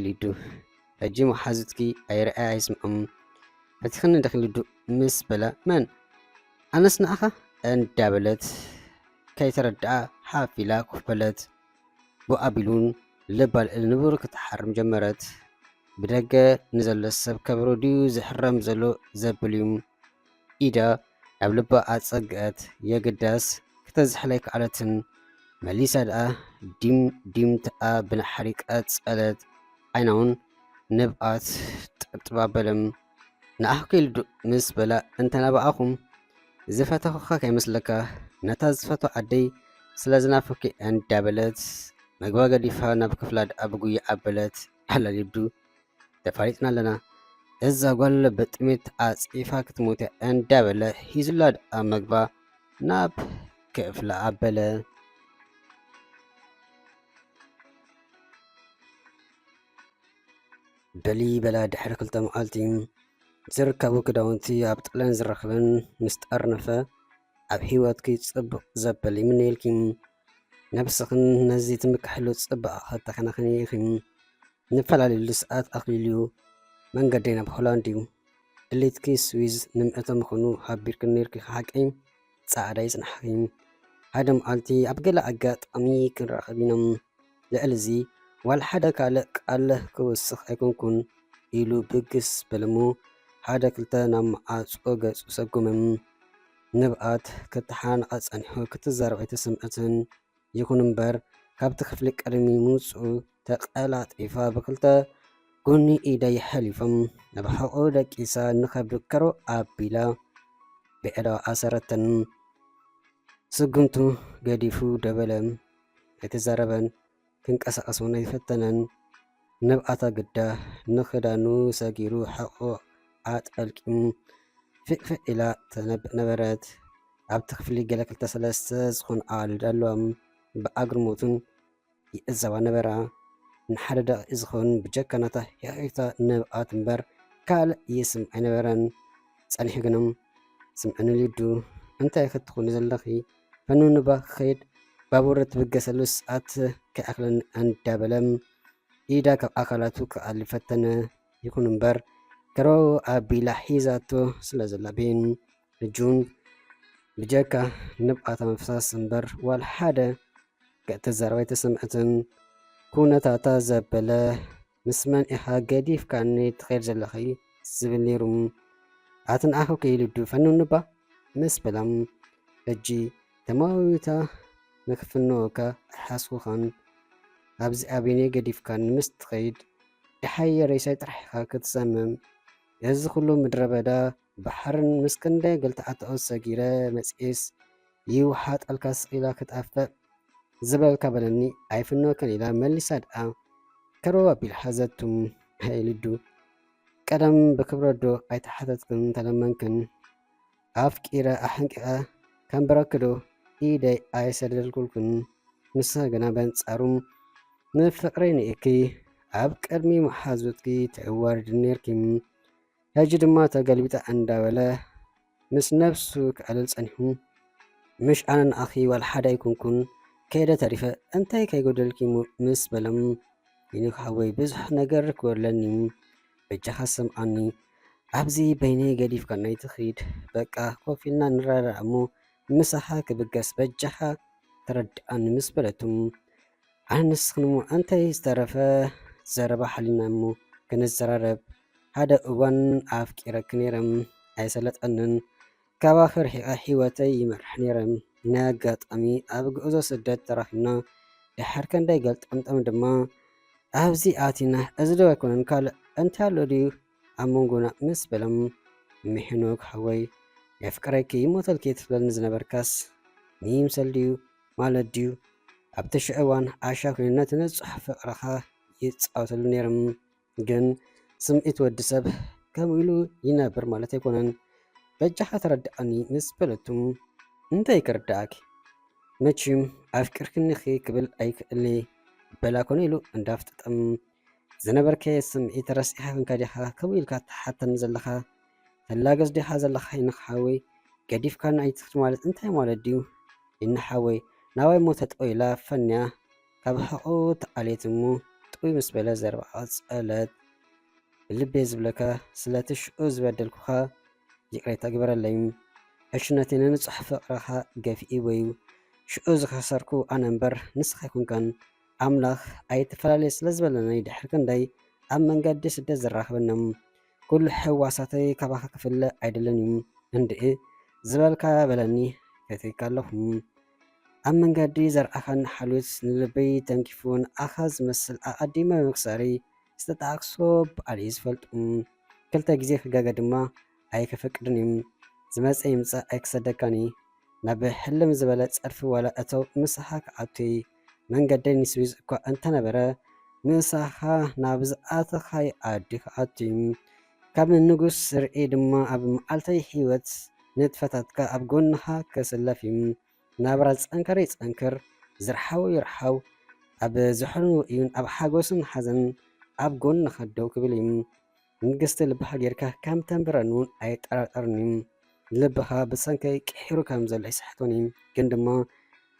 ሊዱ። ሕጂ መሓዙትኪ ኣይረኣይ ኣይስምዖም። ፈቲኽኒ ዲኺ ሊዱ ምስ በላ፣ መን? ኣነስ ንኣኻ እንዳበለት ከይተረድኣ ሓፍ ኢላ ኮፍ በለት። ብኡ ኣቢሉ ልባ ልዕሊ ንቡር ክትሓርም ጀመረት። ብደገ ንዘሎ ሰብ ከብሮ ድዩ ዝሕረም ዘሎ ዘብል እዩ። ኢዳ ናብ ልባ ኣጸግአት። የግዳስ ክተዝሕል ኣይከኣለትን። መሊሳ ደኣ ዲም ዲምታኣ ብናሕሪ ቀጸለት። ዓይና እውን ንብኣት ጥብጥብ ኣበለ። ንኣኹ ኢሉ ዶ ምስ በላ፣ እንተ ናባኣኹም ዝፈተኹኻ ከይመስለካ፣ ነታ ዝፈትዋ ዓደይ ስለ ዝናፈኩ እንዳበለት፣ መግባ ገዲፋ ናብ ክፍላ ደኣ ብጉያ ኣበለት። ኣላ ሊዱ፣ ተፋሊጥና ኣለና። እዛ ጓል ብጥሜት ተዓጺፋ ክትሞት እያ እንዳበለ ሒዙላ ደኣ መግባ ናብ ክፍላ ኣበለ። በሊ በላ ድሕሪ ክልተ መዓልቲ ዝርከቡ ክዳውንቲ ኣብ ጣልያን ዝረኽበን ምስ ጠርነፈ፣ ኣብ ህይወትኪ ጽቡቕ ዘበል ይምነየልኪ። ነብስኽን ነዚ ትምክሕሉ ጽባቐ ከተኸናኽኒ ኢኺ። ንፈላለየሉ ሰዓት ኣኽሊሉ እዩ። መንገደይ ናብ ሆላንድ እዩ። ድሌትኪ ስዊዝ ንምእቶ ምዃኑ ሓቢርክኒ ነይርኪ ሓቀይ? ጻዕዳ ይጽናሕኺ። ሓደ መዓልቲ ኣብ ገለ ኣጋጣሚ ክንራኸብ ኢና። ልዕሊ እዚ ዋላ ሓደ ካልእ ቃል ክውስኽ ኣይኮንኩን ኢሉ ብግስ በለሞ ሓደ ክልተ ናብ መዓጾ ገጹ ሰጎመ። ንብኣት ክተሓናነቓ ጸኒሑ ክትዛረብ ኣይተሰምዐትን። ይኹን እምበር ካብቲ ክፍሊ ቅድሚ ምውጽኡ ተቐላጢፋ ብክልተ ጎኒ ኢደይ ሓሊፎም ናብ ሕቖኡ ደቂሳ ንኸብዱ ከሮ ኣቢላ ብዕዳዋ ኣሰረተን። ስጉምቱ ገዲፉ ደበለ። ኣይተዛረበን። ክንቀሳቐስ እውን ኣይፈተነን። ንብኣታ ግዳ ንኽዳኑ ሰጊሩ ሕቖኣ ጠልቂሙ ፍቕፍቕ ኢላ ተነብእ ነበረት። ኣብቲ ክፍሊ ገለ ክልተ ሰለስተ ዝኾኑ ኣዋልድ ኣለዋ። ብኣግርሞትን ይእዘባ ነበራ። ንሓደ ደቂቕ ዝኸውን ብጀካ ናታ ሂሒታ ንብኣት እምበር ካልእ ይስምዓ ኣይነበረን። ጸኒሑ ግና፣ ስምዕኒ ሊዱ፣ እንታይ ክትኾኒ ዘለኺ? ፈኑንባ ክኸይድ ባቡር እትብገሰሉ ሰዓት ከይኣኽለኒ እንዳበለ ኢዳ ካብ ኣካላቱ ክኣሊ ፈተነ። ይኹን እምበር ከሮ ኣቢላ ሒዛቶ ስለ ዘላ ቤን ሕጂ እውን ብጀካ ንብኣታ ምፍሳስ እምበር ዋላ ሓደ ክትዛረብ ኣይተሰምዐትን። ኩነታታ ዘበለ፣ ምስ መን ኢኻ ገዲፍካኒ ትኸይድ ዘለኺ? ዝብል ነይሩ። ኣቲ ንኣኹ ከይልዱ ፈኑንባ ምስ በላ፣ ሕጂ ተማዊታ ንክፍንወካ ኣይሓስኹኻን። ኣብዚ ኣበይነይ ገዲፍካኒ ምስ ትኸይድ ደሓየ ሬሳይ ጥራሕ ኢኻ ክትሰምም። እዚ ኩሉ ምድረ በዳ ባሕርን ምስ ክንደይ ገልተዓትኦት ሰጊረ መጽኤስ ይውሓጠልካ ስቕ ኢላ ክትኣፍእ ዝበልካ በለኒ ኣይፍንወክን ኢላ መሊሳ ደኣ ከረው ኣቢላ ሓዘቱ። ኣይ ሊዱ፣ ቀደም ብክብረት ዶ ኣይተሓተትክን ተለመንክን? ኣፍቂረ ኣሕንቂቐ ከንብረኪ ዶ ኢደይ ኣይሰደድኩልክን? ንስኺ ግና በንጻሩ ንፍቕረይ ንኢኪ ኣብ ቅድሚ መሓዙትኪ ተዋርድኒ ነይርኪ። ሕጂ ድማ ተገልቢጠ እንዳበለ ምስ ነብሱ ክዕልል ጸኒሑ። ምሽ ኣነ ንኣኺ ዋላ ሓደ ኣይኮንኩን፣ ከይደ ተሪፈ እንታይ ከይጎደልኪ እሞ ምስ በሎም፣ ሄኖክ ሓወይ ብዙሕ ነገር ክጎድለኒ እዩ፣ በጃኻ ስምዓኒ፣ ኣብዚ በይነይ ገዲፍካኒ ኣይትኺድ፣ በቃ ኮፍ ኢልና ንረዳዳእ እሞ ምሳኻ ክብገስ በጃኻ ተረድኣኒ ምስ በለቱ፣ ኣነ ንስኽን እሞ እንታይ ዝተረፈ ዘረባ ሓሊና እሞ ክንዘራረብ። ሓደ እዋን ኣፍቂረኪ ነይረ ኣይሰለጠንን፣ ካባኺ ርሒቐ ህይወተይ ይመርሕ ነይረ። ናይ ኣጋጣሚ ኣብ ጉዕዞ ስደት ተራኺብና፣ ድሓር ክንደይ ገልጠምጠም ድማ ኣብዚ ኣቲና። እዚ ዶ ኣይኮነን ካልእ እንታይ ኣሎ ድዩ ኣብ መንጎና ምስ በሎም፣ እሞ ሄኖክ ሓወይ የፍቅረኪ ይሞተልኪ ትብለኒ ዝነበርካስ ንይምሰል ድዩ ማለት ድዩ? ኣብቲ ሽዑ እዋን ዓሻ ኮይኑ ነቲ ንጹሕ ፍቕርኻ ይጻወተሉ ነይሮም። ግን ስምዒት ወዲ ሰብ ከምኡ ኢሉ ይነብር ማለት ኣይኮነን። በጃኻ ተረድኣኒ ምስ በለቱ፣ እንታይ ክርድኣኪ? መችም ኣፍቂርክኒኺ ክብል ኣይክእልኒ በላ ኮነ ኢሉ እንዳፍጠጠም፣ ዝነበርከ ስምዒት ረሲዕካ ኮንካ ዲኻ ከምኡ ኢልካ ትሓተኒ ዘለኻ? ተላገጽ ዲኻ ዘለኻ ሄኖክ ሓወይ? ገዲፍካኒ ኣይትኽድ ማለት እንታይ ማለት ድዩ? ሄኖክ ሓወይ ናባይ እሞ ተጠው ኢላ ፈንያ ካብ ሕቖኡ ተኣልየት እሞ ጠው ምስ በለ ዘረባ ቀጸለት። ብልቤ ዝብለካ ስለቲ ሽዑ ዝበደልኩኻ ይቕሬታ ግበረለይ። ዕሽነተይ ንንጹሕ ፍቕርኻ ገፊእዎ እዩ። ሽዑ ዝኸሰርኩ ኣነ እምበር ንስኻ ኣይኮንካን። ኣምላኽ ኣይትፈላለየ ስለ ዝበለኒ ድሕሪ ክንደይ ኣብ መንገዲ ስደት ዘራኽበና። ኩሉ ሕዋሳተይ ካባኻ ክፍለ ኣይደልን እዩ። እንድዒ ዝበልካ በለኒ ፈትየካ ኣለኹ። ኣብ መንገዲ ዘርኣኻኒ ሓልዮት ንልበይ ተንኪፉ ንኣኻ ዝመስል ኣቐዲመ ምክሳረይ ዝተጣዕሶ በዓል እዩ ዝፈልጦ። ክልተ ግዜ ክጋገ ድማ ኣይከፈቅድን እዩ። ዝመጸ ይምጻእ ኣይክሰደካን እዩ። ናብ ሕልም ዝበለ ጸድፊ ዋላ እተው ምሳኻ ክኣቱ እየ። መንገደይ ንስዊዝ እኳ እንተነበረ ምሳኻ ናብ ዝኣተኻዮ ዓዲ ክኣቱ እዩ። ካብ ንጉስ ርእየ ድማ ኣብ መዓልተይ ህይወት ንጥፈታትካ ኣብ ጎንኻ ክስለፍ እዩ። ናብራ ዝጸንከረ ይጸንክር፣ ዝርሓው ይርሓው፣ ኣብ ዘሕልንዎ እዩን ኣብ ሓጎስን ሓዘንን ኣብ ጎንኻ ደው ክብል እዩ። ንግስቲ ልብኻ ጌርካ ከም ተንብረኒ እውን ኣይጠራጠርን እዩ። ልብኻ ብሰንከይ ቅሒሩ ከም ዘሎ ይስሕቶን እዩ። ግን ድማ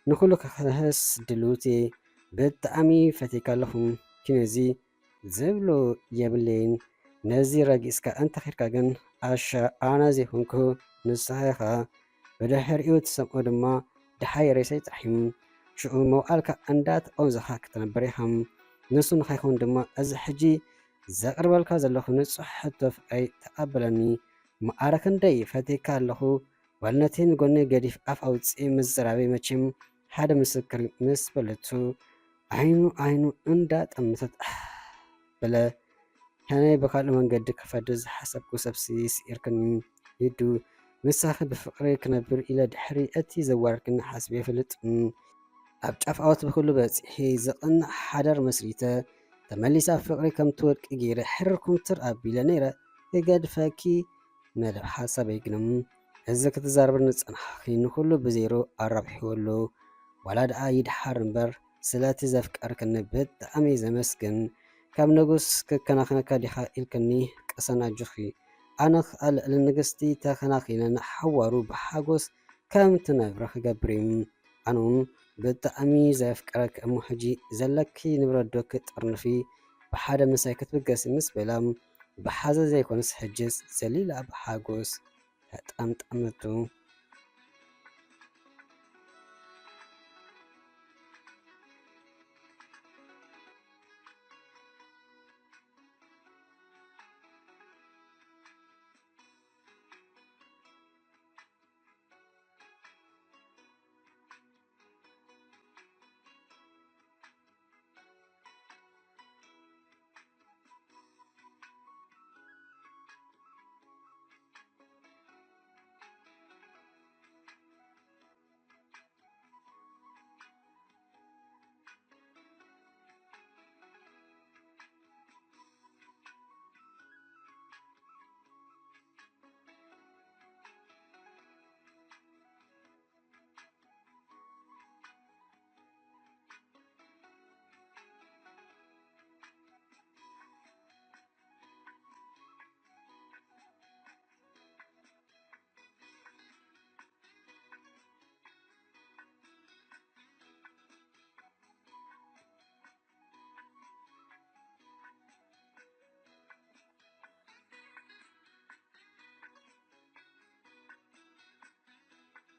ንኹሉ ክኽህስ ድልውቲ እየ። ብጣዕሚ ፈትየካ ኣለኹ። ኪነዚ ዝብሎ የብለይን። ነዚ ረጊጽካ እንተኺድካ ግን ኣሻ ኣነ ዘይኮንኩ ንስኻ ኢኻ። ብድሕሪኡ ትሰምዖ ድማ ደሓይ ሬሰይ ጥራሕ እዩ። ሽዑ መውዓልካ እንዳተቐውዘኻ ክትነብር ኢኻ። ንሱ ንኸይኮን ድማ እዚ ሕጂ ዘቕርበልካ ዘለኹ ንጹሕ ሕቶ ፍቕረይ ተቐበለኒ። መዓረ ክንደይ ፈትየካ ኣለኹ። ዋልነተይ ንጎነይ ገዲፍ ኣፍ ኣውጺኤ ምዝራበይ መቸም ሓደ ምስክር ምስ በለቱ ዓይኑ ዓይኑ እንዳጠመተት ኣህ በለ። ከመይ ብኻልእ መንገዲ ክፈዲ ዝሓሰብኩ ሰብሲ ስኢርክኒ። ሊዱ ምሳኺ ብፍቕሪ ክነብር ኢለ ድሕሪ እቲ ዘዋረድክኒ ሓሲበ ኣይፈልጥን። ኣብ ጫፍ ዓወት ብኹሉ በጺሐ ዘቕንዕ ሓዳር መስሪተ ተመሊሰ ኣብ ፍቕሪ ከም ትወድቂ ገይረ ሕርር ኩምትር ኣቢለ ነይረ ክገድፈኪ መደብ ሓሳበይ ግንም እዚ ክትዛረብኒ ዝጸናሕኺ ንኹሉ ብዜሮ ኣራብሒዎ ኣሎ። ዋላ ደኣ ይድሓር እምበር ስለቲ ዘፍቀርክኒ ብጣዕሚ ዘመስግን። ካብ ንጉስ ክከናኸነካ ዲኻ ኢልክኒ ቅሰን ኣጆኺ። ኣነ ኸኣ ልዕሊ ንግስቲ ተኸናኺነ ንሓዋሩ ብሓጎስ ከም ትነብራ ክገብር እዩ። ኣነ እውን ብጣዕሚ ዘፍቅረኪ እሞ ሕጂ ዘለኪ ንብረት ዶ ክጥርንፊ ብሓደ ምሳይ ክትብገሲ ምስ በላ ብሓዘን ዘይኮነስ ሕጅስ ዘሊላ ብሓጎስ ተጠምጠመቱ።